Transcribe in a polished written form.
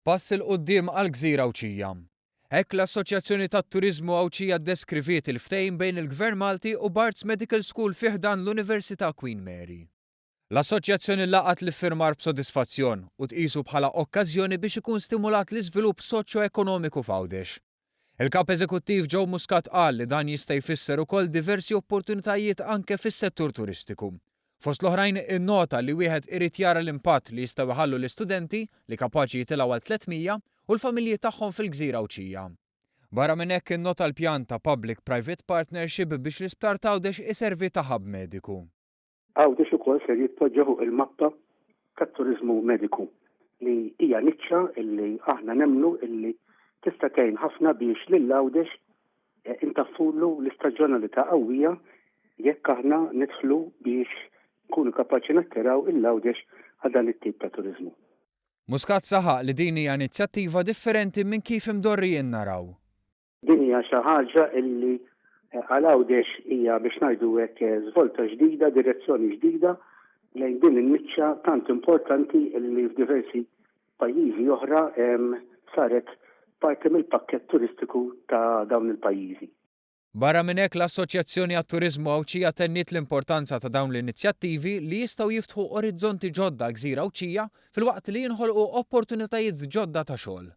Pass 'il quddiem għall-gżira Għawdxija. Hekk l-Assoċjazzjoni tat-Turiżmu Għawdxija ddeskriviet il-ftehim bejn il-Gvern Malti u Barts Medical School fi ħdan l-Università Queen Mary. L-Assoċjazzjoni laqgħet l-iffirmar b'sodisfazzjon u tqisu bħala okkażjoni biex ikun stimulat l-iżvilupp soċjo-ekonomiku f'Għawdex. Il-Kap Eżekuttiv Joe Muscat qal li dan jista' jfisser ukoll diversi opportunitajiet anke fis-settur turistiku. Fost l-oħrajn innota li wieħed irid jara l-impatt li jistgħu jħallu l-istudenti, li kapaċi jitilgħu għal 300, u l-familji tagħhom fil-gżira Għawdxija. Barra minn hekk innota l-pjan ta' Public Private Partnership biex l-Isptar t'Għawdex iservi ta' hub mediku. Għawdex ukoll ser jitpoġġa fuq il-mappa tat-turiżmu mediku li hija niċċa illi aħna nemmnu illi tista' tgħin ħafna biex lil Għawdex eh, intaffulu l-istaġjonalità qawwija jekk aħna nidħlu biex nkunu kapaċi nattiraw il-Għawdex għal dan it-tip ta' turiżmu. Muscat saħaq li din hija inizjattiva differenti minn kif imdorrijin naraw. Din hija xi ħaġa illi għal Għawdex hija biex ngħidu hekk żvolta ġdida, direzzjoni ġdida lejn din in-niċċa tant importanti illi f'diversi pajjiżi oħra saret parti mill-pakkett turistiku ta' dawn il-pajjiżi. Barra minn hekk l-Assoċjazzjoni għat-Turiżmu Għawdxija tenniet l-importanza ta' dawn l-inizjattivi li jistgħu jiftħu orizzonti ġodda għall-gżira Għawdxija filwaqt li jinħolqu opportunitajiet ġodda ta' xogħol.